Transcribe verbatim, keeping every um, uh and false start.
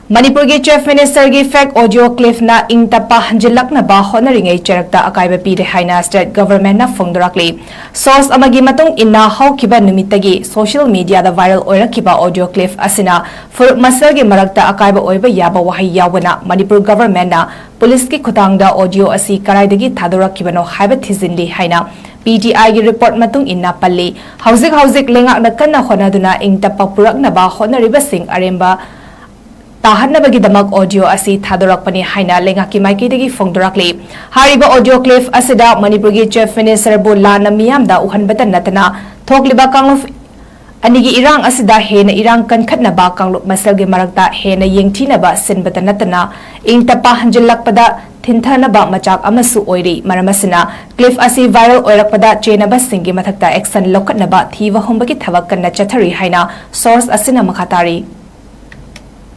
ꯃꯅꯤꯄꯨꯔꯒꯤ Chief Minister ꯒꯤ fake audio clip ꯅ ꯏꯪ ꯇꯞꯄ ꯍꯟꯖꯤꯜꯂꯛꯅꯕ ꯍꯣꯠꯅꯔꯤꯉꯩ ꯆꯔꯛꯇ ꯑꯀꯥꯏꯕ ꯄꯤꯔꯦ ꯍꯥꯏꯅ state government ꯅ ꯐꯣꯡꯗꯣꯔꯛꯂꯤ꯫ Source ꯑꯃꯒꯤ ꯃꯇꯨꯡ ꯏꯟꯅ, ꯍꯧꯈꯤꯕ ꯅꯨꯃꯤꯠꯇꯒꯤ social media ꯗ viral ꯑꯣꯏꯔꯛꯈꯤꯕ audio clip ꯑꯁꯤꯅ ꯐꯨꯔꯨꯞ ꯃꯁꯦꯜꯒꯤ ꯃꯔꯛꯇ ꯑꯀꯥꯏꯕ ꯑꯣꯏꯕ ꯌꯥꯕ ꯋꯥꯍꯩ ꯌꯥꯎꯕꯅ ꯃꯅꯤꯄꯨꯔ government ꯅ police ꯀꯤ ꯈꯨꯠꯊꯥꯡꯗ audio ꯑꯁꯤ ꯀꯗꯥꯏꯗꯒꯤ ꯊꯥꯗꯣꯔꯛꯈꯤꯕꯅꯣ ꯍꯥꯏꯕ ꯊꯤꯖꯤꯜꯂꯤ ꯍꯥꯏꯅ P T I ꯒꯤ report ꯃꯇꯨꯡ ꯏꯟꯅ ꯄꯜꯂꯤ꯫ ꯍꯧꯖꯤꯛ ꯍꯧꯖꯤꯛ ꯂꯩꯉꯥꯛꯅ ꯀꯟꯅ ꯍꯣꯠꯅꯗꯨꯅ ꯏꯪ ꯇꯞꯄ ꯄꯨꯔꯛꯅꯕ ꯍꯣꯠꯅꯔꯤꯕꯁꯤꯡ ꯑꯔꯦꯝꯕ ꯇꯥꯍꯟꯅꯕꯒꯤꯗꯃꯛ audio ꯑꯁꯤ ꯊꯥꯗꯣꯔꯛꯄꯅꯤ ꯍꯥꯏꯅ ꯂꯩꯉꯥꯛꯀꯤ ꯃꯥꯏꯀꯩꯗꯒꯤ ꯐꯣꯡꯗꯣꯔꯛꯂꯤ꯫ ꯍꯥꯏꯔꯤꯕ audio clip ꯑꯁꯤꯗ ꯃꯅꯤꯄꯨꯔꯒꯤ Chief Minister ꯕꯨ ꯂꯥꯟꯅ ꯃꯤꯌꯥꯝꯗ ꯎꯍꯟꯕꯇ ꯅꯠꯇꯅ ꯊꯣꯛꯂꯤꯕ ꯀꯥꯡꯂꯨꯞ ꯑꯅꯤꯒꯤ ꯏꯔꯥꯡ ꯑꯁꯤꯗ ꯍꯦꯟꯅ ꯏꯔꯥꯡ ꯀꯟꯈꯠꯅꯕ, ꯀꯥꯡꯂꯨꯞ ꯃꯁꯦꯜꯒꯤ ꯃꯔꯛꯇ ꯍꯦꯟꯅ ꯌꯦꯡꯊꯤꯅꯕ ꯁꯤꯟꯕꯇ ꯅꯠꯇꯅ ꯏꯪ ꯇꯞꯄ ꯍꯟꯖꯤꯜꯂꯛꯄꯗ ꯊꯤꯟꯊꯅꯕ ꯃꯆꯥꯛ ꯑꯃꯁꯨ ꯑꯣꯏꯔꯤ꯫ ꯃꯔꯝ ꯑꯁꯤꯅ clip ꯑꯁꯤ viral ꯑꯣꯏꯔꯛꯄꯗ ꯆꯦꯟꯅꯕꯁꯤꯡꯒꯤ ꯃꯊꯛꯇ action ꯂꯧꯈꯠꯅꯕ ꯊꯤꯕ ꯍꯨꯝꯕꯒꯤ ꯊꯕꯛ ꯀꯟꯅ ꯆꯠꯊꯔꯤ ꯍꯥꯏꯅ source ꯑꯁꯤꯅ ꯃꯈꯥ ꯇꯥꯔꯤ꯫